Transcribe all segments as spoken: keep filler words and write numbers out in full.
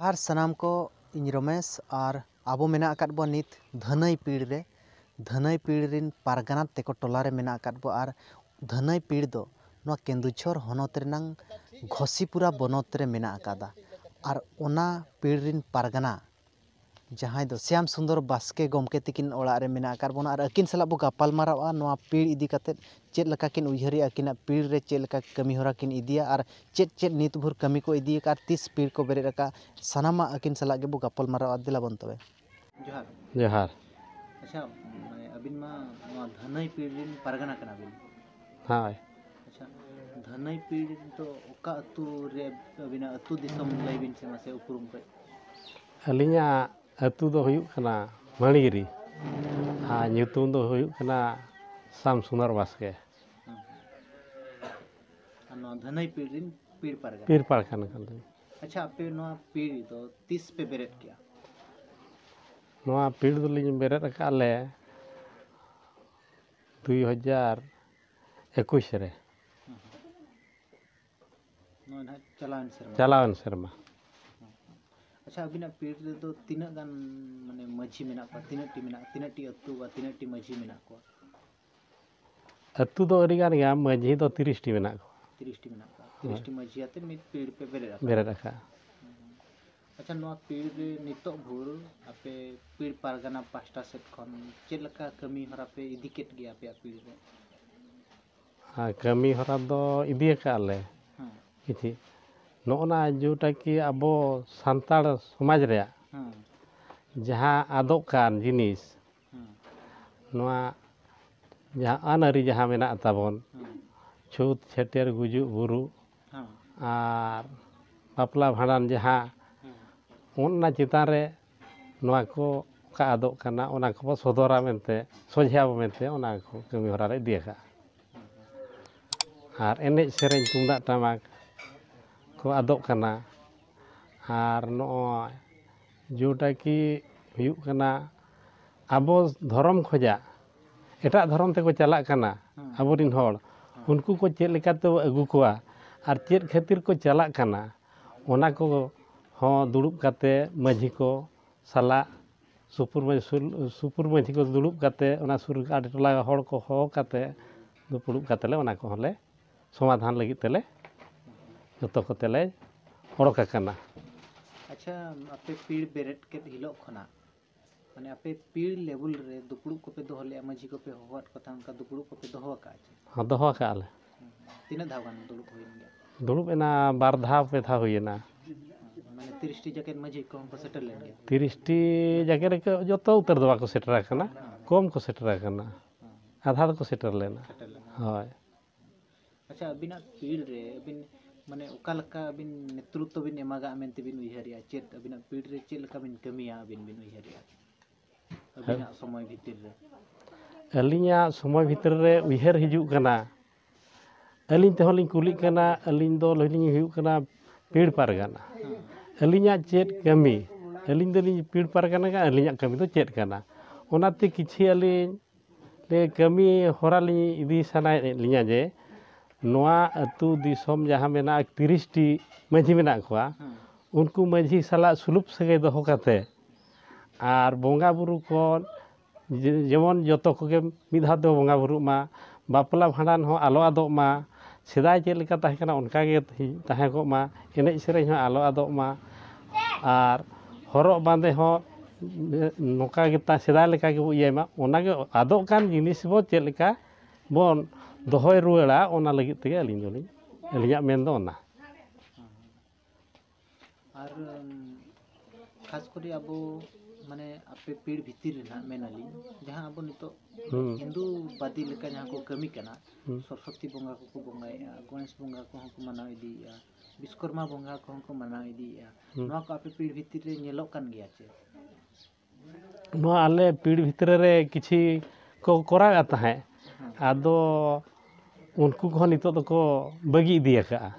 ᱟᱨ ᱥᱟᱱᱟᱢ ᱠᱚ, ᱤᱧ ᱨᱚᱢᱮᱥ, ᱟᱨ ᱟᱵᱚ ᱢᱮᱱᱟᱜ ᱟᱠᱟᱫ ᱵᱚᱱᱟ ᱱᱤᱛ ᱫᱷᱟᱹᱱᱟᱹᱭ ᱯᱤᱲ ᱨᱮ᱾ ᱫᱷᱟᱹᱱᱟᱹᱭ ᱯᱤᱲ ᱨᱮᱱ ᱯᱟᱨᱜᱟᱱᱟ ᱛᱮᱠᱚ ᱴᱚᱞᱟ ᱨᱮ ᱢᱮᱱᱟᱜ ᱟᱠᱟᱫ ᱵᱚᱱᱟ᱾ ᱟᱨ ᱫᱷᱟᱹᱱᱟᱹᱭ ᱯᱤᱲ ᱫᱚ ᱱᱚᱣᱟ ᱠᱮᱱᱫᱩᱡᱷᱚᱨ ᱦᱚᱱᱚᱛ ᱨᱮᱱᱟᱝ ᱜᱷᱚᱥᱤᱯᱩᱨᱟ ᱵᱚᱱᱚᱛ ᱨᱮ ᱢᱮᱱᱟᱜ ᱟᱠᱟᱫᱟ᱾ ᱟᱨ ᱚᱱᱟ ᱯᱤᱲ ᱨᱮᱱ ᱯᱟᱨᱜᱟᱱᱟ ᱡᱟᱦᱟᱸᱭ ᱫᱚ ᱥᱭᱟᱢ ᱥᱩᱱᱫᱚᱨ ᱵᱟᱥᱠᱮ ᱜᱚᱢᱠᱮ ᱛᱤᱠᱤᱱ ᱚᱲᱟᱜ ᱨᱮ ᱢᱮᱱᱟᱜ ᱟᱠᱟᱫ ᱵᱚᱱᱟ, ᱟᱨ ᱟᱹᱠᱤᱱ ᱥᱟᱞᱟᱜ ᱵᱚ ᱜᱟᱯᱟᱞ ᱢᱟᱨᱟᱣᱟ ᱱᱚᱣᱟ ᱯᱤᱲ ᱤᱫᱤ ᱠᱟᱛᱮᱫ, ᱪᱮᱫ ᱞᱮᱠᱟ ᱠᱤᱱ ᱩᱭᱦᱟᱹᱨᱮᱜᱼᱟ, ᱟᱹᱠᱤᱱᱟᱜ ᱯᱤᱲ ᱨᱮ ᱪᱮᱫ ᱞᱮᱠᱟ ᱠᱟᱹᱢᱤ ᱦᱚᱨᱟ ᱠᱤᱱ ᱤᱫᱤᱭᱟ, ᱟᱨ ᱪᱮᱫ ᱪᱮᱫ ᱱᱤᱛ ᱵᱷᱳᱨ ᱠᱟᱹᱢᱤ ᱠᱚ ᱤᱫᱤ ᱟᱠᱟᱫᱼᱟ, ᱟᱨ ᱛᱤᱥ ᱯᱤᱲ ᱠᱚ ᱵᱮᱨᱮᱫ ᱟᱠᱟᱫᱼᱟ, ᱥᱟᱱᱟᱢᱟᱜ ᱟᱹᱠᱤᱱ ᱥᱟᱞᱟᱜ ᱜᱮᱵᱚ ᱜᱟᱯᱟᱞ ᱢᱟᱨᱟᱣᱟ᱾ ᱫᱮᱞᱟ ᱵᱚᱱ ᱛᱚᱵᱮ᱾ ᱡᱚᱦᱟᱨ᱾ ᱡᱚᱦᱟᱨ᱾ ᱟᱪᱪᱷᱟ, ᱢᱟᱱᱮ ᱟᱹᱵᱤᱱ ᱢᱟ ᱱᱚᱣᱟ ᱫᱷᱟᱹᱱᱟᱹᱭ ᱯᱤᱲ ᱨᱮᱱ ᱯᱟᱨᱜᱟᱱᱟ ᱠᱟᱱᱟ ᱵᱤᱱ᱾ ᱦᱳᱭ᱾ ᱟᱪᱪᱷᱟ, ᱫᱷᱟᱹᱱᱟᱹᱭ ᱯᱤᱲ ᱫᱚ ᱚᱠᱟ ᱟᱹᱛᱩ ᱨᱮ, ᱟᱹᱵᱤᱱᱟᱜ ᱟᱹᱛᱩ ᱫᱤᱥᱚᱢ ᱞᱟᱹᱭ ᱵᱤᱱ ᱥᱮ ᱢᱟᱥᱮ ᱩᱯᱨᱩᱢ ᱠᱟᱹᱡ? ᱟᱹᱞᱤᱧᱟᱜ ᱟᱹᱛᱩ ᱫᱚ ᱦᱩᱭᱩᱜ ᱠᱟᱱᱟ ᱢᱟᱹᱬᱤᱜᱤᱨᱤ, ᱟᱨ ᱧᱩᱛᱩᱢ ᱫᱚ ᱦᱩᱭᱩᱜ ᱠᱟᱱᱟ ᱥᱟᱢ ᱥᱩᱱᱫᱚᱨ ᱵᱟᱥᱠᱮ᱾ ᱦᱮᱸ᱾ ᱟᱨ ᱱᱚᱣᱟ ᱫᱷᱟᱹᱱᱟᱹᱭ ᱯᱤᱲ ᱨᱮᱱ ᱯᱤᱲ ᱯᱟᱨᱜᱟᱱᱟ? ᱯᱤᱲ ᱯᱟᱨᱜᱟᱱᱟ ᱠᱟᱱ ᱛᱟᱹᱞᱤᱧ᱾ ᱟᱪᱪᱷᱟ, ᱟᱯᱮ ᱱᱚᱣᱟ ᱯᱤᱲ ᱫᱚ ᱛᱤᱥ ᱯᱮ ᱵᱮᱨᱮᱫ ᱠᱮᱜᱼᱟ? ᱱᱚᱣᱟ ᱯᱤᱲ ᱫᱚᱞᱤᱧ ᱵᱮᱨᱮᱫ ᱟᱠᱟᱫ ᱞᱮ ᱫᱩᱭ ᱦᱟᱡᱟᱨ ᱮᱠᱩᱥ ᱨᱮ᱾ ᱦᱮᱸ᱾ ᱱᱚᱜᱼᱚᱭ ᱱᱟᱦᱟᱜ ᱪᱟᱞᱟᱣᱮᱱ ᱥᱮᱨᱢᱟ᱾ ᱪᱟᱞᱟᱣᱮᱱ ᱥᱮᱨᱢᱟ᱾ ᱟᱪᱪᱷᱟ, ᱟᱹᱵᱤᱱᱟᱜ ᱯᱤᱲ ᱨᱮᱫᱚ ᱛᱤᱱᱟᱹᱜ ᱜᱟᱱ, ᱢᱟᱱᱮ, ᱢᱟᱹᱡᱷᱤ ᱢᱮᱱᱟᱜ ᱠᱚᱣᱟ? ᱛᱤᱱᱟᱹᱜ ᱴᱤ ᱢᱮᱱᱟᱜ, ᱛᱤᱱᱟᱹᱜ ᱴᱤ ᱟᱹᱛᱩ ᱵᱟ ᱛᱤᱱᱟᱹᱜ ᱴᱤ ᱢᱟᱹᱡᱷᱤ ᱢᱮᱱᱟᱜ ᱠᱚᱣᱟ? ᱟᱹᱛᱩ ᱫᱚ ᱟᱹᱰᱤ ᱜᱟᱱ ᱜᱮᱭᱟ, ᱢᱟᱹᱡᱷᱤ ᱫᱚ ᱛᱤᱨᱤᱥ ᱴᱤ ᱢᱮᱱᱟᱜ ᱠᱚᱣᱟ᱾ ᱛᱤᱨᱤᱥ ᱴᱤ ᱢᱮᱱᱟᱜ ᱠᱚᱣᱟ᱾ ᱦᱳᱭ᱾ ᱛᱤᱨᱤᱥ ᱴᱤ ᱢᱟᱹᱡᱷᱤ ᱟᱛᱮ ᱢᱤᱫ ᱯᱤᱲ ᱯᱮ ᱵᱮᱨᱮᱫ ᱟᱠᱟᱫᱟ᱾ ᱵᱮᱨᱮᱫ ᱟᱠᱟᱫᱼᱟ᱾ ᱟᱪᱪᱷᱟ, ᱱᱚᱣᱟ ᱯᱤᱲ ᱨᱮ ᱱᱤᱛᱚᱜ ᱵᱷᱳᱨ ᱟᱯᱮ ᱯᱤᱲ ᱯᱟᱨᱜᱟᱱᱟ ᱯᱟᱦᱴᱟ ᱥᱮᱫ ᱠᱷᱚᱱ ᱪᱮᱫ ᱞᱮᱠᱟ ᱠᱟᱹᱢᱤ ᱦᱚᱨᱟ ᱯᱮ ᱤᱫᱤ ᱠᱮᱫ ᱜᱮᱭᱟ ᱟᱯᱮᱭᱟᱜ ᱯᱤᱲ ᱨᱮ? ᱟᱨ ᱠᱟᱹᱢᱤ ᱦᱚᱨᱟ ᱫᱚ ᱤᱫᱤ ᱟᱠᱟᱫ ᱞᱮ ᱦᱮᱸ᱾ ᱠᱤᱪᱷᱤ᱾ ᱱᱚᱜᱼᱚ ᱱᱟ ᱡᱮᱴᱟ ᱠᱤ ᱟᱵᱚ ᱥᱟᱱᱛᱟᱲ ᱥᱚᱢᱟᱡᱽ ᱨᱮᱭᱟᱜ ᱦᱮᱸ᱾ ᱡᱟᱦᱟᱸ ᱟᱫᱚᱜ ᱠᱟᱱ ᱡᱤᱱᱤᱥ, ᱦᱮᱸ᱾ ᱱᱚᱣᱟ ᱡᱟᱦᱟᱸ ᱟᱹᱱ ᱟᱹᱨᱤ ᱡᱟᱦᱟᱸ ᱢᱮᱱᱟᱜ ᱛᱟᱵᱚᱱ, ᱦᱮᱸ᱾ ᱪᱷᱩᱛ, ᱪᱷᱟᱹᱴᱭᱟᱹᱨ, ᱜᱩᱡᱩᱜ, ᱵᱩᱨᱩᱜ, ᱦᱮᱸ᱾ ᱟᱨ ᱵᱟᱯᱞᱟ ᱵᱷᱟᱸᱰᱟᱱ ᱡᱟᱦᱟᱸ, ᱦᱮᱸ᱾ ᱚᱱᱟ ᱪᱮᱛᱟᱱ ᱨᱮ ᱱᱚᱣᱟ ᱠᱚ ᱚᱠᱟ ᱟᱫᱚᱜ ᱠᱟᱱᱟ, ᱚᱱᱟ ᱠᱚᱵᱚ ᱥᱚᱫᱚᱨᱟ ᱢᱮᱱᱛᱮ, ᱥᱚᱡᱷᱮᱭᱟᱵᱚ ᱢᱮᱱᱛᱮ, ᱚᱱᱟ ᱠᱚ ᱠᱟᱹᱢᱤ ᱦᱚᱨᱟ ᱞᱮ ᱤᱫᱤ ᱟᱠᱟᱫᱼᱟ᱾ ᱟᱨ ᱮᱱᱮᱡ ᱥᱮᱨᱮᱧ ᱛᱩᱢᱫᱟᱜ ᱴᱟᱢᱟᱠ ᱠᱚ ᱟᱫᱚᱜ ᱠᱟᱱᱟ᱾ ᱟᱨ ᱱᱚᱜᱼᱚᱭ ᱡᱮᱴᱟ ᱠᱤ ᱦᱩᱭᱩᱜ ᱠᱟᱱᱟ, ᱟᱵᱚ ᱫᱷᱚᱨᱚᱢ ᱠᱷᱚᱡᱟᱜ ᱮᱴᱟᱜ ᱫᱷᱚᱨᱚᱢ ᱛᱮᱠᱚ ᱪᱟᱞᱟᱜ ᱠᱟᱱᱟ ᱦᱮᱸ᱾ ᱟᱵᱚᱨᱤᱱ ᱦᱚᱲ, ᱦᱮᱸ᱾ ᱩᱱᱠᱩ ᱠᱚ ᱪᱮᱫ ᱞᱮᱠᱟᱛᱮ ᱟᱹᱜᱩ ᱠᱚᱣᱟ ᱟᱨ ᱪᱮᱫ ᱠᱷᱟᱹᱛᱤᱨ ᱠᱚ ᱪᱟᱞᱟᱜ ᱠᱟᱱᱟ, ᱚᱱᱟ ᱠᱚ ᱦᱚᱸ ᱫᱩᱲᱩᱵ ᱠᱟᱛᱮ ᱢᱟᱹᱡᱷᱤ ᱠᱚ ᱥᱟᱞᱟᱜ ᱥᱩᱯᱩᱨ ᱢᱟᱹᱡᱷᱤ, ᱥᱩᱯᱩᱨ ᱢᱟᱹᱡᱷᱤ ᱠᱚ ᱫᱩᱲᱩᱵ ᱠᱟᱛᱮ ᱚᱱᱟ ᱥᱩᱨ ᱟᱰᱮ ᱴᱚᱞᱟ ᱦᱚᱲ ᱠᱚ ᱦᱚᱦᱚ ᱠᱟᱛᱮ ᱫᱩᱯᱲᱩᱵ ᱠᱟᱛᱮ ᱞᱮ ᱚᱱᱟ ᱠᱚᱦᱚᱸ ᱞᱮ ᱥᱚᱢᱟᱫᱷᱟᱱ ᱞᱟᱹᱜᱤᱫ ᱛᱮᱞᱮ ᱡᱚᱛᱚ ᱠᱚᱛᱮ ᱞᱮ ᱚᱰᱚᱠ ᱟᱠᱟᱱᱟ᱾ ᱟᱪᱪᱷᱟ, ᱟᱯᱮ ᱯᱤᱲ ᱵᱮᱨᱮᱫ ᱠᱮᱫ ᱦᱤᱞᱳᱜ ᱠᱷᱚᱱᱟᱜ ᱢᱟᱱᱮ ᱟᱯᱮ ᱯᱤᱲ ᱞᱮᱵᱩᱞ ᱨᱮ ᱫᱩᱯᱲᱩᱵ ᱠᱚᱯᱮ ᱫᱚᱦᱚ ᱞᱮᱫᱼᱟ, ᱢᱟᱹᱡᱷᱤ ᱠᱚᱯᱮ ᱦᱚᱦᱚᱣᱟᱫ ᱠᱚ ᱛᱟᱦᱮᱸ, ᱚᱱᱠᱟ ᱫᱩᱯᱲᱩᱵ ᱠᱚᱯᱮ ᱫᱚᱦᱚ ᱟᱠᱟᱫᱼᱟ ᱪᱮ? ᱦᱚᱸ, ᱫᱚᱦᱚ ᱟᱠᱟᱫᱼᱟ ᱞᱮ᱾ ᱛᱤᱱᱟᱹᱜ ᱫᱷᱟᱣ ᱜᱟᱱ ᱫᱩᱲᱩᱵ ᱦᱩᱭᱮᱱ ᱜᱮᱭᱟ? ᱫᱩᱲᱩᱵ ᱮᱱᱟ ᱵᱟᱨ ᱫᱷᱟᱣ ᱯᱮ ᱫᱷᱟᱣ ᱦᱩᱭᱮᱱᱟ᱾ ᱢᱟᱱᱮ ᱛᱤᱨᱤᱥᱴᱤ ᱡᱟᱠᱮᱛ ᱢᱟᱹᱡᱷᱤ ᱠᱚᱦᱚᱸ ᱠᱚ ᱥᱮᱴᱮᱨ ᱞᱮᱱ ᱜᱮᱭᱟ? ᱛᱤᱨᱤᱥᱴᱤ ᱡᱟᱠᱮᱛ ᱨᱮ ᱡᱚᱛᱚ ᱩᱛᱟᱹᱨ ᱫᱚ ᱵᱟᱠᱚ ᱥᱮᱴᱮᱨ ᱟᱠᱟᱱᱟ, ᱠᱚᱢ ᱠᱚ ᱥᱮᱴᱮᱨ ᱟᱠᱟᱱᱟ, ᱟᱫᱷᱟ ᱫᱚᱠᱚ ᱥᱮᱴᱮᱨ ᱞᱮᱱᱟ᱾ ᱥᱮᱴᱮᱨ ᱞᱮᱱᱟ᱾ ᱦᱳᱭ᱾ ᱟᱪᱪᱷᱟ, ᱟᱹᱵᱤᱱᱟᱜ ᱯᱤᱲ ᱨᱮ ᱟᱹᱵᱤᱱ ᱢᱟᱱᱮ ᱚᱠᱟ ᱞᱮᱠᱟ ᱟᱹᱵᱤᱱ ᱱᱮᱛᱨᱩᱛᱛᱚ ᱵᱤᱱ ᱮᱢᱟᱜᱟ ᱢᱮᱱᱛᱮ ᱵᱤᱱ ᱩᱭᱦᱟᱹᱨᱮᱜᱼᱟ? ᱪᱮᱫ ᱟᱹᱵᱤᱱᱟᱜ ᱯᱤᱲ ᱨᱮ ᱪᱮᱫ ᱞᱮᱠᱟ ᱵᱤᱱ ᱠᱟᱹᱢᱤᱭᱟ ᱟᱹᱵᱤᱱ ᱵᱤᱱ ᱩᱭᱦᱟᱹᱨᱮᱜᱼᱟ ᱟᱹᱵᱤᱱᱟᱜ ᱥᱚᱢᱚᱭ ᱵᱷᱤᱛᱤᱨ ᱨᱮ? ᱟᱹᱞᱤᱧᱟᱜ ᱥᱚᱢᱚᱭ ᱵᱷᱤᱛᱨᱤ ᱨᱮ ᱩᱭᱦᱟᱹᱨ ᱦᱤᱡᱩᱜ ᱠᱟᱱᱟ, ᱟᱹᱞᱤᱧ ᱛᱮᱦᱚᱸ ᱞᱤᱧ ᱠᱩᱞᱤᱜ ᱠᱟᱱᱟ, ᱟᱹᱞᱤᱧ ᱫᱚ ᱞᱤᱧ ᱦᱩᱭᱩᱜ ᱠᱟᱱᱟ ᱯᱤᱲ ᱯᱟᱨᱜᱟᱱᱟ᱾ ᱟᱹᱞᱤᱧᱟᱜ ᱪᱮᱫ ᱠᱟᱹᱢᱤ? ᱟᱹᱞᱤᱧ ᱫᱚᱞᱤᱧ ᱯᱤᱲ ᱯᱟᱨᱜᱟᱱᱟ ᱠᱟᱱᱟ, ᱟᱹᱞᱤᱧᱟᱜ ᱠᱟᱹᱢᱤ ᱫᱚ ᱪᱮᱫ ᱠᱟᱱᱟ? ᱚᱱᱟᱛᱮ ᱠᱤᱪᱷᱤ ᱟᱹᱞᱤᱧ ᱞᱮ ᱠᱟᱹᱢᱤ ᱦᱚᱨᱟ ᱞᱤᱧ ᱤᱫᱤ ᱥᱟᱱᱟᱭᱮᱫ ᱞᱤᱧᱟ ᱡᱮ ᱱᱚᱣᱟ ᱟᱹᱛᱩ ᱫᱤᱥᱚᱢ ᱡᱟᱦᱟᱸ ᱢᱮᱱᱟᱜᱼᱟ, ᱛᱤᱨᱤᱥᱴᱤ ᱢᱟᱹᱡᱷᱤ ᱢᱮᱱᱟᱜ ᱠᱚᱣᱟ, ᱩᱱᱠᱩ ᱢᱟᱹᱡᱷᱤ ᱥᱟᱞᱟᱜ ᱥᱩᱞᱩᱠ ᱥᱟᱹᱜᱟᱹᱭ ᱫᱚᱦᱚ ᱠᱟᱛᱮ ᱟᱨ ᱵᱚᱸᱜᱟ ᱵᱩᱨᱩ ᱠᱚ ᱡᱮ-, ᱡᱮᱢᱚᱱ ᱡᱚᱛᱚ ᱠᱚᱜᱮ ᱢᱤᱫ ᱫᱷᱟᱣ ᱛᱮ ᱵᱚᱸᱜᱟ ᱵᱩᱨᱩᱜ ᱢᱟ, ᱵᱟᱯᱞᱟ ᱵᱷᱟᱸᱰᱟᱱ ᱦᱚᱸ ᱟᱞᱚ ᱟᱫᱚᱜ ᱢᱟ, ᱥᱮᱫᱟᱭ ᱪᱮᱫ ᱞᱮᱠᱟ ᱛᱟᱦᱮᱸ ᱠᱟᱱᱟ ᱚᱱᱠᱟ ᱜᱮ ᱛᱟᱦᱮᱸ ᱠᱚᱜ ᱢᱟ, ᱮᱱᱮᱡ ᱥᱮᱨᱮᱧ ᱦᱚᱸ ᱟᱞᱚ ᱟᱫᱚᱜ ᱢᱟ, ᱟᱨ ᱦᱚᱨᱚᱜ ᱵᱟᱸᱫᱮ ᱦᱚᱸ ᱱᱚᱝᱠᱟ ᱜᱮ ᱛᱟ-, ᱥᱮᱫᱟᱭ ᱞᱮᱠᱟ ᱜᱮᱵᱚ ᱤᱭᱟᱹᱭ ᱢᱟ, ᱚᱱᱟᱜᱮ ᱟᱫᱚᱜ ᱠᱟᱱ ᱡᱤᱱᱤᱥ ᱵᱚ ᱪᱮᱫ ᱞᱮᱠᱟ ᱵᱚᱱ ᱫᱚᱦᱚᱭ ᱨᱩᱣᱟᱹᱲᱟ, ᱚᱱᱟ ᱞᱟᱹᱜᱤᱫ ᱛᱮᱜᱮ ᱟᱹᱞᱤᱧ ᱫᱚᱞᱤᱧ, ᱟᱹᱞᱤᱧᱟᱜ ᱢᱮᱱ ᱫᱚ ᱚᱱᱟ᱾ ᱟᱨ ᱩᱢ, ᱠᱷᱟᱥ ᱠᱚᱨᱮ ᱟᱵᱚ ᱢᱟᱱᱮ ᱟᱯᱮ ᱯᱤᱲ ᱵᱷᱤᱛᱤᱨ ᱨᱮᱱᱟᱜ ᱢᱮᱱᱟᱞᱤᱧ, ᱡᱟᱦᱟᱸ ᱟᱵᱚ ᱱᱤᱛᱚᱜ ᱦᱩᱸ᱾ ᱦᱤᱱᱫᱩ ᱵᱟᱫᱤ ᱞᱮᱠᱟ ᱡᱟᱦᱟᱸ ᱠᱚ ᱠᱟᱹᱢᱤ ᱠᱟᱱᱟ, ᱦᱩᱸ᱾ ᱥᱚᱨᱚᱥᱚᱛᱤ ᱵᱚᱸᱜᱟ ᱠᱚᱠᱚ ᱵᱚᱸᱜᱟᱭᱮᱫᱼᱟ, ᱜᱚᱬᱮᱥ ᱵᱚᱸᱜᱟ ᱠᱚᱦᱚᱸ ᱠᱚ ᱢᱟᱱᱟᱣ ᱤᱫᱤᱭᱮᱫᱼᱟ, ᱵᱤᱥᱠᱚᱨᱢᱟ ᱵᱚᱸᱜᱟ ᱠᱚᱦᱚᱸ ᱠᱚ ᱢᱟᱱᱟᱣ ᱤᱫᱤᱭᱮᱫᱼᱟ᱾ ᱦᱩᱸ᱾ ᱱᱚᱣᱟ ᱠᱚ ᱟᱯᱮ ᱯᱤᱲ ᱵᱷᱤᱛᱤᱨ ᱨᱮ ᱧᱮᱞᱚᱜ ᱠᱟᱱ ᱜᱮᱭᱟ ᱪᱮ? ᱱᱚᱣᱟ ᱟᱞᱮ ᱯᱤᱲ ᱵᱷᱤᱛᱨᱤ ᱨᱮ ᱠᱤᱪᱷᱤ ᱠᱚ ᱠᱚᱨᱟᱣᱮᱫ ᱛᱟᱦᱮᱸᱫ, ᱟᱫᱚ ᱩᱱᱠᱩ ᱠᱚᱦᱚᱸ ᱱᱤᱛᱚᱜ ᱫᱚᱠᱚ ᱵᱟᱹᱜᱤ ᱤᱫᱤ ᱟᱠᱟᱫᱼᱟ᱾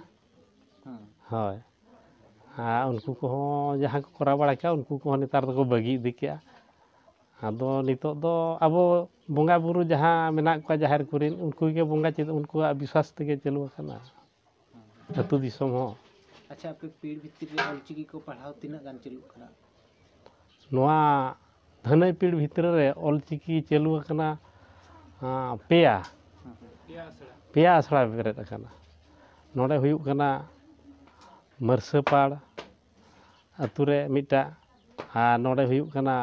ᱦᱮᱸ᱾ ᱦᱳᱭ᱾ ᱟᱨ ᱩᱱᱠᱩ ᱠᱚᱦᱚᱸ ᱡᱟᱦᱟᱸ ᱠᱚ ᱠᱚᱨᱟᱣ ᱵᱟᱲᱟ ᱠᱮᱫᱼᱟ, ᱩᱱᱠᱩ ᱠᱚᱦᱚᱸ ᱱᱮᱛᱟᱨ ᱫᱚᱠᱚ ᱵᱟᱹᱜᱤ ᱤᱫᱤ ᱠᱮᱫᱼᱟ᱾ ᱟᱫᱚ ᱱᱤᱛᱚᱜ ᱫᱚ ᱟᱵᱚ ᱵᱚᱸᱜᱟ ᱵᱩᱨᱩ ᱡᱟᱦᱟᱸ ᱢᱮᱱᱟᱜ ᱠᱚᱣᱟ ᱡᱟᱦᱮᱨ ᱠᱚᱨᱮᱱ, ᱩᱱᱠᱩ ᱜᱮ ᱵᱚᱸᱜᱟ ᱪᱮᱫ, ᱩᱱᱠᱩᱣᱟᱜ ᱵᱤᱥᱣᱟᱥ ᱛᱮᱜᱮ ᱪᱟᱹᱞᱩ ᱟᱠᱟᱱᱟ ᱟᱹᱛᱩ ᱫᱤᱥᱚᱢ ᱦᱚᱸ᱾ ᱟᱪᱪᱷᱟ, ᱟᱯᱮ ᱯᱤᱲ ᱵᱷᱤᱛᱤᱨ ᱨᱮ ᱚᱞᱪᱤᱠᱤ ᱠᱚ ᱯᱟᱲᱦᱟᱣ ᱛᱤᱱᱟᱹᱜ ᱜᱟᱱ ᱪᱟᱹᱞᱩᱜ ᱠᱟᱱᱟ? ᱱᱚᱣᱟ ᱫᱷᱟᱹᱱᱟᱹᱭ ᱯᱤᱲ ᱵᱷᱤᱛᱨᱤ ᱨᱮ ᱚᱞᱪᱤᱠᱤ ᱪᱟᱹᱞᱩ ᱟᱠᱟᱱᱟ, ᱟᱸ, ᱯᱮᱭᱟ᱾ ᱯᱮᱭᱟ ᱟᱥᱲᱟ ᱵᱮᱨᱮᱫ ᱟᱠᱟᱱᱟ᱾ ᱱᱚᱰᱮ ᱦᱩᱭᱩᱜ ᱠᱟᱱᱟ ᱢᱟᱹᱨᱥᱟᱹᱯᱟᱲ ᱟᱹᱛᱩ ᱨᱮ ᱢᱤᱫᱴᱟᱜ, ᱟᱨ ᱱᱚᱰᱮ ᱦᱩᱭᱩᱜ ᱠᱟᱱᱟ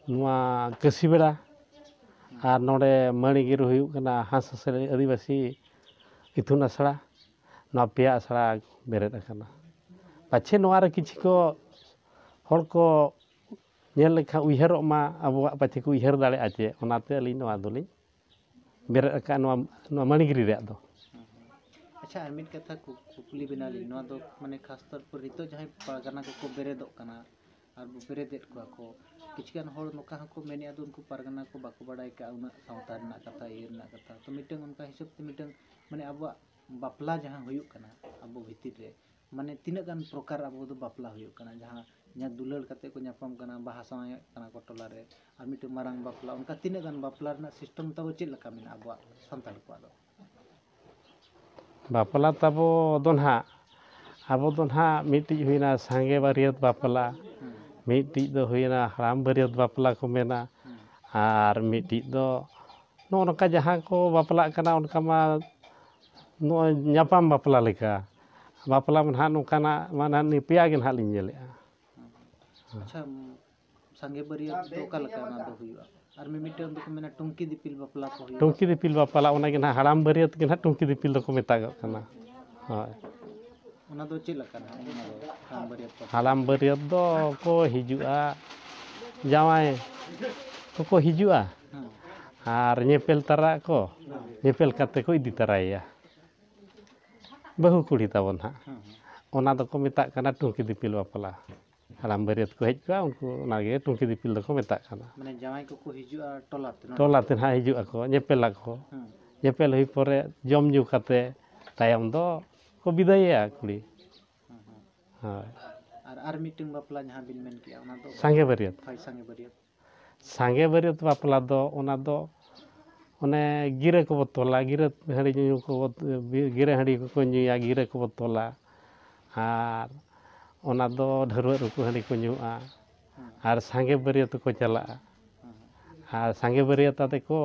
ᱱᱚᱣᱟ ᱠᱟᱹᱥᱤᱵᱮᱲᱟ, ᱟᱨ ᱱᱚᱰᱮ ᱢᱟᱹᱬᱤᱜᱤᱨ ᱦᱩᱭᱩᱜ ᱠᱟᱱᱟ ᱦᱟᱸᱥ ᱦᱟᱸᱥᱞᱤ ᱟᱹᱫᱤᱵᱟᱹᱥᱤ ᱤᱛᱩᱱ ᱟᱥᱲᱟ᱾ ᱱᱚᱣᱟ ᱯᱮᱭᱟ ᱟᱥᱲᱟ ᱵᱮᱨᱮᱫ ᱟᱠᱟᱱᱟ᱾ ᱯᱟᱪᱷᱮ ᱱᱚᱣᱟ ᱨᱮ ᱠᱤᱪᱷᱩ ᱠᱚ ᱦᱚᱲ ᱠᱚ ᱧᱮᱞ ᱞᱮᱠᱷᱟᱱ ᱩᱭᱦᱟᱹᱨᱚᱜ ᱢᱟ, ᱟᱵᱚᱣᱟᱜ ᱯᱟᱪᱷᱮ ᱠᱚ ᱩᱭᱦᱟᱹᱨ ᱫᱟᱲᱮᱭᱟᱜᱼᱟ ᱪᱮ, ᱚᱱᱟᱛᱮ ᱟᱹᱞᱤᱧ ᱱᱚᱣᱟ ᱫᱚᱞᱤᱧ ᱵᱮᱨᱮᱫ ᱟᱠᱟᱫᱼᱟ, ᱱᱚᱣᱟ, ᱱᱚᱣᱟ ᱢᱟᱹᱬᱤᱜᱤᱨᱤ ᱨᱮᱭᱟᱜ ᱫᱚ᱾ ᱟᱪᱪᱷᱟ, ᱟᱨ ᱢᱤᱫ ᱠᱟᱛᱷᱟ ᱠᱩ-, ᱠᱩᱠᱞᱤ ᱵᱮᱱᱟᱞᱤᱧ, ᱱᱚᱣᱟ ᱫᱚ ᱢᱟᱱᱮ ᱠᱷᱟᱥ ᱛᱚᱨ ᱯᱚᱨ ᱱᱤᱛᱚᱜ ᱡᱟᱦᱟᱸᱭ ᱯᱟᱨᱜᱟᱱᱟ ᱠᱚᱠᱚ ᱵᱮᱨᱮᱫᱚᱜ ᱠᱟᱱᱟ ᱟᱨ ᱵᱚ ᱵᱮᱨᱮᱫᱮᱫ ᱠᱚᱣᱟ ᱠᱚ, ᱠᱤᱪᱷᱩ ᱜᱟᱱ ᱦᱚᱲ ᱱᱚᱝᱠᱟ ᱦᱚᱸᱠᱚ ᱢᱮᱱᱮᱫᱼᱟ, ᱫᱚ ᱩᱱᱠᱩ ᱯᱟᱨᱜᱟᱱᱟ ᱠᱚ ᱵᱟᱠᱚ ᱵᱟᱲᱟᱭ ᱠᱟᱜᱼᱟ ᱩᱱᱟᱹᱜ ᱥᱟᱶᱛᱟ ᱨᱮᱱᱟᱜ ᱠᱟᱛᱷᱟ, ᱤᱭᱟᱹ ᱨᱮᱱᱟᱜ ᱠᱟᱛᱷᱟ᱾ ᱛᱚ ᱢᱤᱫᱴᱟᱝ ᱚᱱᱠᱟ ᱦᱤᱥᱟᱹᱵ ᱛᱮ ᱢᱤᱫᱴᱟᱝ ᱢᱟᱱᱮ ᱟᱵᱚᱣᱟᱜ ᱵᱟᱯᱞᱟ ᱡᱟᱦᱟᱸ ᱦᱩᱭᱩᱜ ᱠᱟᱱᱟ ᱟᱵᱚ ᱵᱷᱤᱛᱤᱨ ᱨᱮ, ᱢᱟᱱᱮ ᱛᱤᱱᱟᱹᱜ ᱜᱟᱱ ᱯᱨᱚᱠᱟᱨ ᱟᱵᱚ ᱫᱚ ᱵᱟᱯᱞᱟ ᱦᱩᱭᱩᱜ ᱠᱟᱱᱟ, ᱡᱟᱦᱟᱸ ᱧᱟ-, ᱫᱩᱞᱟᱹᱲ ᱠᱟᱛᱮ ᱠᱚ ᱧᱟᱯᱟᱢ ᱠᱟᱱᱟ, ᱵᱟᱦᱟ ᱥᱟᱶᱟᱭᱚᱜ ᱠᱟᱱᱟ ᱠᱚ ᱴᱚᱞᱟ ᱨᱮ, ᱟᱨ ᱢᱤᱫᱴᱟᱝ ᱢᱟᱨᱟᱝ ᱵᱟᱯᱞᱟ, ᱚᱱᱠᱟ ᱛᱤᱱᱟᱹᱜ ᱜᱟᱱ ᱵᱟᱯᱞᱟ ᱨᱮᱱᱟᱜ ᱥᱤᱥᱴᱮᱢ ᱛᱟᱵᱚ ᱪᱮᱫ ᱞᱮᱠᱟ ᱢᱮᱱᱟᱜᱼᱟ ᱟᱵᱚᱣᱟᱜ ᱥᱟᱱᱛᱟᱲ ᱠᱚᱣᱟᱜ ᱫᱚ? ᱵᱟᱯᱞᱟ ᱛᱟᱵᱚ ᱫᱚ ᱱᱟᱦᱟᱜ, ᱟᱵᱚ ᱫᱚ ᱱᱟᱦᱟᱜ ᱢᱤᱫᱴᱤᱡ ᱦᱩᱭᱱᱟ ᱥᱟᱸᱜᱮ ᱵᱟᱹᱨᱭᱟᱹᱛ ᱵᱟᱯᱞᱟ, ᱦᱩᱸ᱾ ᱢᱤᱫᱴᱤᱡ ᱫᱚ ᱦᱩᱭᱱᱟ ᱦᱟᱲᱟᱢ ᱵᱟᱹᱨᱭᱟᱹᱛ ᱵᱟᱯᱞᱟ ᱠᱚ ᱢᱮᱱᱟ, ᱦᱩᱸ᱾ ᱟᱨ ᱢᱤᱫᱴᱤᱡ ᱫᱚ ᱱᱚᱜᱼᱚ ᱱᱚᱝᱠᱟ ᱡᱟᱦᱟᱸ ᱠᱚ ᱵᱟᱯᱞᱟᱜ ᱠᱟᱱᱟ, ᱚᱱᱠᱟ ᱢᱟ ᱱᱚᱜᱼᱚᱭ ᱧᱟᱯᱟᱢ ᱵᱟᱯᱞᱟ ᱞᱮᱠᱟ᱾ ᱵᱟᱯᱞᱟ ᱢᱟ ᱱᱟᱦᱟᱜ ᱱᱚᱝᱠᱟᱱᱟᱜ ᱢᱟ ᱱᱟᱦᱟᱜ ᱱᱤᱭᱟᱹ ᱯᱮᱭᱟ ᱜᱮ ᱱᱟᱦᱟᱜ ᱞᱤᱧ ᱧᱮᱞᱮᱜᱼᱟ᱾ ᱟᱪᱪᱷᱟ, ᱥᱟᱸᱜᱮ ᱵᱟᱹᱨᱭᱟᱹᱛ ᱫᱚ ᱚᱠᱟ ᱞᱮᱠᱟ ᱚᱱᱟ ᱫᱚ ᱦᱩᱭᱩᱜᱼᱟ? ᱟᱨ ᱢᱤᱢᱤᱫᱴᱟᱝ ᱫᱚᱠᱚ ᱢᱮᱱᱟ ᱴᱩᱝᱠᱤ ᱫᱤᱯᱤᱞ ᱵᱟᱯᱞᱟ ᱠᱚ ᱦᱩᱭᱩᱜᱼᱟ᱾ ᱴᱩᱝᱠᱤ ᱫᱤᱯᱤᱞ ᱵᱟᱯᱞᱟ, ᱚᱱᱟ ᱜᱮ ᱱᱟᱦᱟᱜ ᱦᱟᱲᱟᱢ ᱵᱟᱹᱨᱭᱟᱹᱛ ᱜᱮ ᱱᱟᱦᱟᱜ ᱴᱩᱝᱠᱤ ᱫᱤᱯᱤᱞ ᱫᱚᱠᱚ ᱢᱮᱛᱟᱜᱚᱜ ᱠᱟᱱᱟ᱾ ᱦᱳᱭ᱾ ᱚᱱᱟ ᱫᱚ ᱪᱮᱫ ᱞᱮᱠᱟ ᱱᱟᱦᱟᱜ? ᱚᱱᱟ ᱫᱚ ᱦᱟᱲᱟᱢ ᱵᱟᱹᱨᱭᱟᱹᱛ ᱠᱚ? ᱦᱟᱲᱟᱢ ᱵᱟᱹᱨᱭᱟᱹᱛ ᱫᱚ ᱠᱚ ᱦᱤᱡᱩᱜᱼᱟ, ᱡᱟᱶᱟᱭ ᱠᱚᱠᱚ ᱦᱤᱡᱩᱜᱼᱟ ᱦᱮᱸ᱾ ᱟᱨ ᱧᱮᱯᱮᱞ ᱛᱟᱨᱟᱜ ᱟᱠᱚ, ᱧᱮᱯᱮᱞ ᱠᱟᱛᱮ ᱠᱚ ᱤᱫᱤ ᱛᱟᱨᱟᱭᱮᱭᱟ ᱵᱟᱹᱦᱩ ᱠᱩᱲᱤ ᱛᱟᱵᱚᱱ ᱦᱟᱸᱜ᱾ ᱦᱮᱸ, ᱦᱮᱸ᱾ ᱚᱱᱟ ᱫᱚᱠᱚ ᱢᱮᱛᱟᱜ ᱠᱟᱱᱟ ᱴᱩᱝᱠᱤ ᱫᱤᱯᱤᱞ ᱵᱟᱯᱞᱟ᱾ ᱦᱟᱲᱟᱢ ᱵᱟᱹᱨᱭᱟᱹᱛ ᱠᱚ ᱦᱮᱡ ᱠᱚᱜᱼᱟ, ᱩᱱᱠᱩ ᱚᱱᱟᱜᱮ ᱴᱩᱝᱠᱤ ᱫᱤᱯᱤᱞ ᱫᱚᱠᱚ ᱢᱮᱛᱟᱜ ᱠᱟᱱᱟ᱾ ᱢᱟᱱᱮ ᱡᱟᱶᱟᱭ ᱠᱚᱠᱚ ᱦᱤᱡᱩᱜᱼᱟ ᱴᱚᱞᱟ ᱛᱮ, ᱱᱚᱰᱮ? ᱴᱚᱞᱟ ᱛᱮ ᱱᱟᱦᱟᱜ ᱦᱤᱡᱩᱜ ᱟᱠᱚ, ᱧᱮᱯᱮᱞ ᱟᱠᱚ᱾ ᱦᱮᱸ᱾ ᱧᱮᱯᱮᱞ ᱦᱩᱭ ᱯᱚᱨᱮ ᱡᱚᱢ ᱧᱩ ᱠᱟᱛᱮ ᱛᱟᱭᱚᱢ ᱫᱚ ᱠᱚ ᱵᱤᱫᱟᱹᱭᱮᱭᱟ ᱠᱩᱲᱤ᱾ ᱦᱮᱸ, ᱦᱮᱸ᱾ ᱦᱳᱭ᱾ ᱟᱨ, ᱟᱨ ᱢᱤᱫᱴᱟᱝ ᱵᱟᱯᱞᱟ ᱡᱟᱦᱟᱸ ᱵᱤᱱ ᱢᱮᱱ ᱠᱮᱜᱼᱟ, ᱚᱱᱟ ᱫᱚ? ᱥᱟᱸᱜᱮ ᱵᱟᱹᱨᱭᱟᱹᱛ᱾ ᱦᱳᱭ, ᱥᱟᱸᱜᱮ ᱵᱟᱹᱨᱭᱟᱹᱛ᱾ ᱥᱟᱸᱜᱮ ᱵᱟᱹᱨᱭᱟᱹᱛ ᱵᱟᱯᱞᱟ ᱫᱚ, ᱚᱱᱟ ᱫᱚ ᱚᱱᱮ ᱜᱤᱨᱟᱹ ᱠᱚᱵᱚ ᱛᱚᱞᱟ, ᱜᱤᱨᱟᱹ ᱦᱟᱺᱰᱤ ᱧᱩ ᱠᱚᱵᱚ, ᱜᱤᱨᱟᱹ ᱦᱟᱺᱰᱤ ᱠᱚᱠᱚ ᱧᱩᱭᱟ, ᱜᱤᱨᱟᱹ ᱠᱚᱵᱚ ᱛᱚᱞᱟ᱾ ᱟᱨ ᱚᱱᱟ ᱫᱚ ᱰᱷᱟᱹᱨᱣᱟᱹᱜ ᱨᱩᱠᱩ ᱦᱟᱺᱰᱤ ᱠᱚ ᱧᱩᱣᱟᱜᱼᱟ᱾ ᱟᱨ ᱥᱟᱸᱜᱮ ᱵᱟᱹᱨᱭᱟᱹᱛ ᱠᱚ ᱪᱟᱞᱟᱜᱼᱟ᱾ ᱟᱨ ᱥᱟᱸᱜᱮ ᱵᱟᱹᱨᱭᱟᱹᱛ ᱟᱛᱮ ᱠᱚ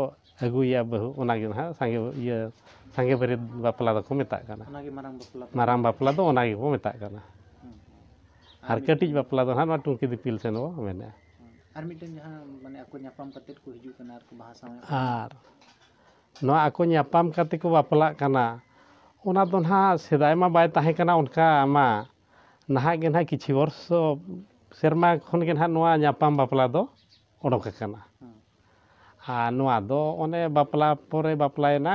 ᱟᱹᱜᱩᱭᱟ ᱵᱟᱹᱦᱩ, ᱚᱱᱟᱜᱮ ᱱᱟᱦᱟᱜ ᱥᱟᱸᱜᱮ, ᱤᱭᱟᱹ, ᱥᱟᱸᱜᱮ ᱵᱟᱹᱨᱭᱟᱹᱛ ᱵᱟᱯᱞᱟ ᱫᱚᱠᱚ ᱢᱮᱛᱟᱜ ᱠᱟᱱᱟ᱾ ᱚᱱᱟᱜᱮ ᱢᱟᱨᱟᱝ ᱵᱟᱯᱞᱟ ᱫᱚ᱾ ᱢᱟᱨᱟᱝ ᱵᱟᱯᱞᱟ ᱫᱚ ᱚᱱᱟ ᱜᱮᱵᱚ ᱢᱮᱛᱟᱜ ᱠᱟᱱᱟ᱾ ᱦᱩᱸ, ᱦᱩᱸ᱾ ᱟᱨ ᱟᱨ ᱠᱟᱹᱴᱤᱡ ᱢᱤᱫᱴᱮᱱ ᱵᱟᱯᱞᱟ ᱫᱚ ᱱᱟᱦᱟᱜ ᱱᱚᱣᱟ ᱴᱩᱝᱠᱤ ᱫᱤᱯᱤᱞ ᱥᱮᱱ ᱵᱚ ᱢᱮᱱᱮᱜᱼᱟ᱾ ᱦᱩᱸ᱾ ᱟᱨ ᱢᱤᱫᱴᱮᱱ ᱡᱟᱦᱟᱸ, ᱢᱟᱱᱮ, ᱟᱠᱚ ᱧᱟᱯᱟᱢ ᱠᱟᱛᱮᱫ ᱠᱚ ᱦᱤᱡᱩᱜ ᱠᱟᱱᱟ ᱟᱨ ᱠᱚ ᱵᱟᱦᱟ ᱥᱟᱶᱮᱫ ᱠᱟᱱᱟ᱾ ᱟᱨ ᱱᱚᱣᱟ ᱟᱠᱚ ᱧᱟᱯᱟᱢ ᱠᱟᱛᱮ ᱠᱚ ᱵᱟᱯᱞᱟᱜ ᱠᱟᱱᱟ, ᱚᱱᱟ ᱫᱚ ᱱᱟᱦᱟᱜ ᱥᱮᱫᱟᱭ ᱢᱟ ᱵᱟᱭ ᱛᱟᱦᱮᱸ ᱠᱟᱱᱟ ᱚᱱᱠᱟ ᱢᱟ᱾ ᱱᱟᱦᱟᱜ ᱜᱮ ᱱᱟᱦᱟᱜ ᱠᱤᱪᱷᱤ ᱵᱚᱨᱥᱚ, ᱥᱮᱨᱢᱟ ᱠᱷᱚᱱ ᱜᱮ ᱱᱟᱦᱟᱜ ᱱᱚᱣᱟ ᱧᱟᱯᱟᱢ ᱵᱟᱯᱞᱟ ᱫᱚ ᱚᱰᱚᱠ ᱟᱠᱟᱱᱟ᱾ ᱦᱩᱸ᱾ ᱟᱨ ᱱᱚᱣᱟ ᱫᱚ ᱚᱱᱮ ᱵᱟᱯᱞᱟ ᱯᱚᱨᱮ ᱵᱟᱯᱞᱟᱭᱮᱱᱟ,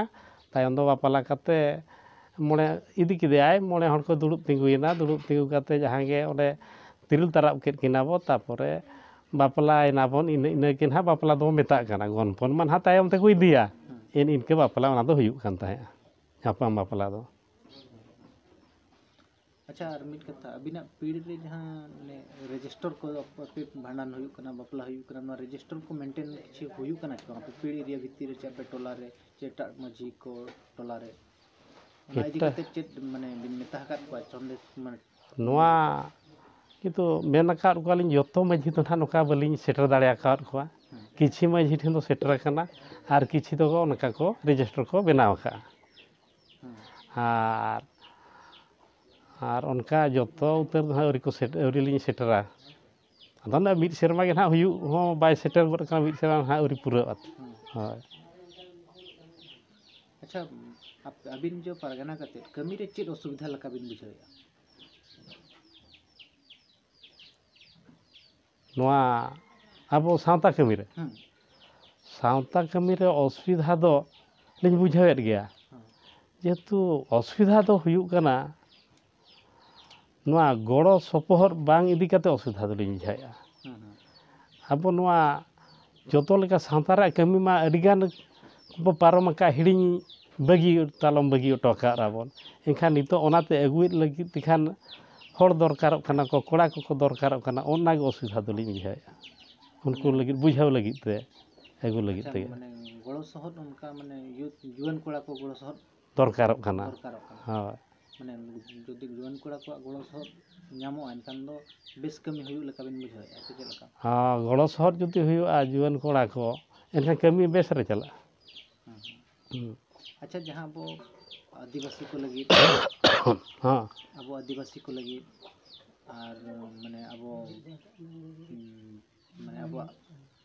ᱛᱟᱭᱚᱢ ᱫᱚ ᱵᱟᱯᱞᱟ ᱠᱟᱛᱮ ᱢᱚᱬᱮ ᱤᱫᱤ ᱠᱮᱫᱮᱭᱟᱭ, ᱢᱚᱬᱮ ᱦᱚᱲ ᱠᱚ ᱫᱩᱲᱩᱵ ᱛᱤᱸᱜᱩᱭᱮᱱᱟ, ᱫᱩᱲᱩᱵ ᱛᱤᱸᱜᱩ ᱠᱟᱛᱮ ᱡᱟᱦᱟᱸ ᱜᱮ ᱚᱸᱰᱮ ᱛᱤᱨᱤᱞ ᱛᱟᱨᱟᱵ ᱠᱮᱫ ᱠᱤᱱᱟ ᱵᱚ, ᱛᱟᱯᱚᱨᱮ ᱵᱟᱯᱞᱟᱭᱮᱱᱟ ᱵᱚᱱ, ᱤᱱᱟᱹ, ᱤᱱᱟᱹ ᱜᱮ ᱱᱟᱦᱟᱜ ᱵᱟᱯᱞᱟ ᱫᱚ ᱢᱮᱛᱟᱜ ᱠᱟᱱᱟ᱾ ᱜᱚᱱᱯᱚᱱ ᱢᱟ ᱱᱟᱦᱟᱜ ᱛᱟᱭᱚᱢ ᱛᱮᱠᱚ ᱤᱫᱤᱭᱟ᱾ ᱦᱩᱸ᱾ ᱮᱱ ᱤᱱᱠᱟᱹ ᱵᱟᱯᱞᱟ ᱚᱱᱟ ᱫᱚ ᱦᱩᱭᱩᱜ ᱠᱟᱱ ᱛᱟᱦᱮᱸᱫᱼᱟ, ᱧᱟᱯᱟᱢ ᱵᱟᱯᱞᱟ ᱫᱚ᱾ ᱟᱪᱪᱷᱟ, ᱟᱨ ᱢᱤᱫ ᱠᱟᱛᱷᱟ, ᱟᱹᱵᱤᱱᱟᱜ ᱯᱤᱲ ᱨᱮ ᱡᱟᱦᱟᱸ ᱚᱱᱮ ᱨᱮᱡᱤᱥᱴᱟᱨ ᱠᱚ ᱟᱯᱮ ᱵᱷᱟᱸᱰᱟᱱ ᱦᱩᱭᱩᱜ ᱠᱟᱱᱟ, ᱵᱟᱯᱞᱟ ᱦᱩᱭᱩᱜ ᱠᱟᱱᱟ, ᱱᱚᱣᱟ ᱨᱮᱡᱤᱥᱴᱟᱨ ᱠᱚ ᱢᱮᱱᱴᱮᱱ ᱠᱤᱪᱷᱩ ᱦᱩᱭᱩᱜ ᱠᱟᱱᱟ ᱥᱮ ᱵᱟᱝ? ᱟᱯᱮ ᱯᱤᱲ ᱮᱨᱤᱭᱟ ᱵᱷᱤᱛᱤᱨ ᱨᱮ ᱪᱮ ᱟᱯᱮ ᱴᱚᱞᱟ ᱨᱮ ᱪᱮ ᱮᱴᱟᱜ ᱢᱟᱹᱡᱷᱤ ᱠᱚ ᱴᱚᱞᱟ ᱨᱮ? ᱚᱱᱟ ᱤᱫᱤ ᱮᱴᱟᱜ ᱠᱟᱛᱮ ᱪᱮᱫ, ᱢᱟᱱᱮ, ᱵᱤᱱ ᱢᱮᱛᱟ ᱟᱠᱟᱫ ᱠᱚᱣᱟ ᱥᱚᱱᱫᱮᱥ, ᱢᱟᱱᱮ? ᱱᱚᱣᱟ ᱠᱤᱱᱛᱩ ᱢᱮᱱ ᱟᱠᱟᱫ ᱠᱚᱣᱟᱞᱤᱧ, ᱡᱚᱛᱚ ᱢᱟᱹᱡᱷᱤ ᱫᱚ ᱱᱟᱦᱟᱜ ᱱᱚᱝᱠᱟ ᱵᱟᱹᱞᱤᱧ ᱥᱮᱴᱮᱨ ᱫᱟᱲᱮ ᱟᱠᱟᱫ ᱠᱚᱣᱟ᱾ ᱦᱮᱸ᱾ ᱠᱤᱪᱷᱤ ᱢᱟᱹᱡᱷᱤ ᱴᱷᱮᱱ ᱫᱚ ᱥᱮᱴᱮᱨ ᱟᱠᱟᱱᱟ ᱟᱨ ᱠᱤᱪᱷᱤ ᱫᱚ ᱚᱱᱠᱟ ᱠᱚ ᱨᱮᱡᱤᱥᱴᱟᱨ ᱠᱚ ᱵᱮᱱᱟᱣ ᱟᱠᱟᱫᱼᱟ᱾ ᱦᱮᱸ᱾ ᱟᱨ, ᱟᱨ ᱚᱱᱠᱟ ᱡᱚᱛᱚ ᱩᱛᱟᱹᱨ ᱫᱚ ᱦᱟᱸᱜ ᱟᱹᱣᱨᱤ ᱠᱚ ᱥᱮᱴ-, ᱟᱹᱣᱨᱤ ᱞᱤᱧ ᱥᱮᱴᱮᱨᱟ᱾ ᱟᱫᱚ ᱚᱱᱟ ᱢᱤᱫ ᱥᱮᱨᱢᱟ ᱜᱮ ᱱᱟᱦᱟᱜ ᱦᱩᱭᱩᱜ ᱦᱚᱸ ᱵᱟᱭ ᱥᱮᱴᱮᱨ ᱜᱚᱫ ᱠᱟᱱᱟ, ᱢᱤᱫ ᱥᱮᱨᱢᱟ ᱱᱟᱦᱟᱜ ᱟᱹᱣᱨᱤ ᱯᱩᱨᱟᱹᱜᱼᱟ᱾ ᱦᱮᱸ᱾ ᱦᱳᱭ᱾ ᱟᱪᱪᱷᱟ, ᱟᱯ-, ᱟᱹᱵᱤᱱ ᱡᱮ ᱯᱟᱨᱜᱟᱱᱟ ᱠᱟᱛᱮᱫ ᱠᱟᱹᱢᱤ ᱨᱮ ᱪᱮᱫ ᱚᱥᱩᱵᱤᱫᱷᱟ ᱞᱮᱠᱟ ᱵᱤᱱ ᱵᱩᱡᱷᱟᱹᱣᱮᱫᱼᱟ? ᱱᱚᱣᱟ ᱟᱵᱚ ᱥᱟᱶᱛᱟ ᱠᱟᱹᱢᱤ ᱨᱮ? ᱦᱮᱸ᱾ ᱥᱟᱶᱛᱟ ᱠᱟᱹᱢᱤ ᱨᱮ ᱚᱥᱩᱵᱤᱫᱷᱟ ᱫᱚ ᱞᱤᱧ ᱵᱩᱡᱷᱟᱹᱣᱮᱫ ᱜᱮᱭᱟ᱾ ᱦᱮᱸ᱾ ᱡᱮᱦᱮᱛᱩ ᱚᱥᱩᱵᱤᱫᱷᱟ ᱫᱚ ᱦᱩᱭᱩᱜ ᱠᱟᱱᱟ, ᱱᱚᱣᱟ ᱜᱚᱲᱚ ᱥᱚᱯᱚᱦᱚᱫ ᱵᱟᱝ ᱤᱫᱤ ᱠᱟᱛᱮ ᱚᱥᱩᱵᱤᱫᱷᱟ ᱫᱚᱞᱤᱧ ᱵᱩᱡᱷᱟᱹᱣᱮᱫᱼᱟ᱾ ᱦᱮᱸ, ᱦᱮᱸ᱾ ᱟᱵᱚ ᱱᱚᱣᱟ ᱡᱚᱛᱚ ᱞᱮᱠᱟ ᱥᱟᱶᱛᱟ ᱨᱮᱭᱟᱜ ᱠᱟᱹᱢᱤ ᱢᱟ ᱟᱹᱰᱤᱜᱟᱱ ᱵᱚ ᱯᱟᱨᱚᱢ ᱟᱠᱟᱫ, ᱦᱤᱲᱤᱧ ᱵᱟᱹᱜᱤ, ᱛᱟᱞᱚᱢ ᱵᱟᱹᱜᱤ ᱦᱚᱴᱚ ᱟᱠᱟᱫ ᱨᱟᱵᱚᱱ᱾ ᱮᱱᱠᱷᱟᱱ ᱱᱤᱛᱚᱜ ᱚᱱᱟᱛᱮ ᱟᱹᱜᱩᱭᱮᱫ ᱞᱟᱹᱜᱤᱫ ᱛᱮᱠᱷᱟᱱ ᱦᱚᱲ ᱫᱚᱨᱠᱟᱨᱚᱜ ᱠᱟᱱᱟ ᱠᱚ, ᱠᱚᱲᱟ ᱠᱚᱠᱚ ᱫᱚᱨᱠᱟᱨᱚᱜ ᱠᱟᱱᱟ, ᱚᱱᱟᱜᱮ ᱚᱥᱩᱵᱤᱫᱷᱟ ᱫᱚᱞᱤᱧ ᱵᱩᱡᱷᱟᱹᱣᱮᱫᱼᱟ᱾ ᱩᱱᱠᱩ ᱞᱟᱹᱜᱤᱫ ᱵᱩᱡᱷᱟᱹᱣ ᱞᱟᱹᱜᱤᱫ ᱛᱮ, ᱟᱹᱜᱩ ᱞᱟᱹᱜᱤᱫ ᱟᱪᱪᱷᱟ, ᱛᱮᱜᱮ᱾ ᱢᱟᱱᱮ ᱜᱚᱲᱚ ᱥᱚᱦᱚᱫ ᱚᱱᱠᱟ ᱢᱟᱱᱮ ᱭᱩᱛᱷ, ᱡᱩᱣᱟᱹᱱ ᱠᱚᱲᱟ ᱠᱚ ᱜᱚᱲᱚ ᱥᱚᱦᱚᱫ ᱫᱚᱨᱠᱟᱨᱚᱜ ᱠᱟᱱᱟ᱾ ᱫᱚᱨᱠᱟᱨᱚᱜ ᱠᱟᱱᱟ᱾ ᱦᱳᱭ᱾ ᱢᱟᱱᱮ ᱡᱩᱫᱤ ᱡᱩᱣᱟᱹᱱ ᱠᱚᱲᱟ ᱠᱚᱣᱟᱜ ᱜᱚᱲᱚ ᱥᱚᱦᱚᱫ ᱧᱟᱢᱚᱜᱼᱟ, ᱮᱱᱠᱷᱟᱱ ᱫᱚ ᱵᱮᱥ ᱠᱟᱹᱢᱤ ᱦᱩᱭᱩᱜ ᱞᱮᱠᱟ ᱵᱤᱱ ᱵᱩᱡᱷᱟᱹᱣᱮᱫᱼᱟ ᱥᱮ ᱪᱮᱫ ᱞᱮᱠᱟ? ᱦᱚᱸ, ᱜᱚᱲᱚ ᱥᱚᱦᱚᱫ ᱡᱩᱫᱤ ᱦᱩᱭᱩᱜᱼᱟ ᱡᱩᱣᱟᱹᱱ ᱠᱚᱲᱟ ᱠᱚ, ᱮᱱᱠᱷᱟᱱ ᱠᱟᱹᱢᱤ ᱵᱮᱥ ᱨᱮ ᱪᱟᱞᱟᱜᱼᱟ᱾ ᱦᱮᱸ, ᱦᱮᱸ᱾ ᱦᱩᱸ᱾ ᱟᱪᱪᱷᱟ, ᱡᱟᱦᱟᱸ ᱟᱵᱚ ᱟᱹᱫᱤᱵᱟᱹᱥᱤ ᱠᱚ ᱞᱟᱹᱜᱤᱫ, ᱦᱚᱸ᱾ ᱟᱵᱚ ᱟᱹᱫᱤᱵᱟᱹᱥᱤ ᱠᱚ ᱞᱟᱹᱜᱤᱫ ᱟᱨ ᱢᱟᱱᱮ ᱟᱵᱚ, ᱩᱸ, ᱢᱟᱱᱮ ᱟᱵᱚᱣᱟᱜ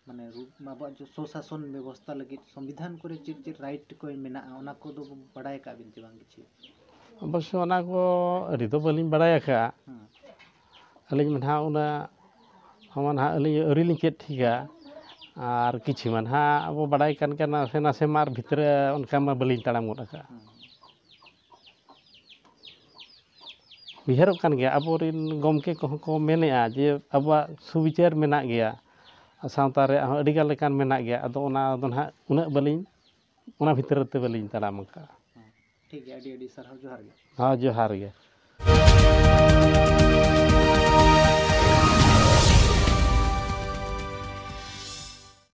ᱢᱟᱱᱮ ᱨᱩ-, ᱟᱵᱚᱣᱟᱜ ᱡᱚ-, ᱥᱚᱥᱟᱥᱚᱱ ᱵᱮᱵᱚᱥᱛᱷᱟ ᱞᱟᱹᱜᱤᱫ ᱥᱚᱝᱵᱤᱫᱷᱟᱱ ᱠᱚᱨᱮ ᱪᱮᱫ ᱪᱮᱫ ᱨᱟᱭᱤᱴ ᱠᱚ ᱢᱮᱱᱟᱜᱼᱟ, ᱚᱱᱟ ᱠᱚᱫᱚ ᱵᱟᱰᱟᱭ ᱟᱠᱟᱫ ᱵᱤᱱ ᱪᱮ ᱵᱟᱝ ᱠᱤᱪᱷᱩ? ᱚᱵᱚᱥᱥᱚ ᱚᱱᱟ ᱠᱚ ᱟᱹᱰᱤ ᱫᱚ ᱵᱟᱹᱞᱤᱧ ᱵᱟᱲᱟᱭ ᱟᱠᱟᱫᱼᱟ᱾ ᱦᱮᱸ᱾ ᱟᱹᱞᱤᱧ ᱢᱟ ᱱᱟᱦᱟᱜ ᱩᱱᱟᱹᱜ ᱦᱚᱸ ᱱᱟᱦᱟᱜ ᱟᱹᱞᱤᱧ ᱟᱹᱣᱨᱤ ᱞᱤᱧ ᱪᱮᱫ ᱴᱷᱤᱠᱟ᱾ ᱟᱨ ᱠᱤᱪᱷᱩ ᱢᱟ ᱱᱟᱦᱟᱜ ᱟᱵᱚ ᱵᱟᱰᱟᱭ ᱠᱟᱱ ᱜᱮᱭᱟ, ᱱᱟᱥᱮ ᱱᱟᱥᱮ ᱢᱟ ᱟᱨ ᱵᱷᱤᱛᱨᱤ ᱨᱮ ᱚᱱᱠᱟ ᱢᱟ ᱵᱟᱹᱞᱤᱧ ᱛᱟᱲᱟᱢ ᱜᱚᱫ ᱟᱠᱟᱫᱼᱟ᱾ ᱦᱮᱸ᱾ ᱩᱭᱦᱟᱹᱨᱚᱜ ᱠᱟᱱ ᱜᱮᱭᱟ, ᱟᱵᱚᱨᱮᱱ ᱜᱚᱢᱠᱮ ᱠᱚᱦᱚᱸ ᱠᱚ ᱢᱮᱱᱮᱫᱼᱟ ᱡᱮ ᱟᱵᱚᱣᱟᱜ ᱥᱩᱵᱤᱪᱟᱨ ᱢᱮᱱᱟᱜ ᱜᱮᱭᱟ, ᱥᱟᱶᱛᱟ ᱨᱮᱭᱟᱜ ᱦᱚᱸ ᱟᱹᱰᱤᱜᱟᱱ ᱞᱮᱠᱟᱱ ᱢᱮᱱᱟᱜ ᱜᱮᱭᱟ, ᱟᱫᱚ ᱚᱱᱟ ᱫᱚ ᱱᱟᱦᱟᱜ ᱩᱱᱟᱹᱜ ᱵᱟᱹᱞᱤᱧ, ᱚᱱᱟ ᱵᱷᱤᱛᱨᱤ ᱛᱮ ᱵᱟᱹᱞᱤᱧ ᱛᱟᱲᱟᱢ ᱟᱠᱟᱫᱼᱟ᱾ ᱦᱮᱸ᱾ ᱴᱷᱤᱠ ᱜᱮᱭᱟ, ᱟᱹᱰᱤ ᱟᱹᱰᱤ ᱥᱟᱨᱦᱟᱣ, ᱡᱚᱦᱟᱨ ᱜᱮ᱾ ᱦᱮᱸ, ᱡᱚᱦᱟᱨ ᱜᱮ᱾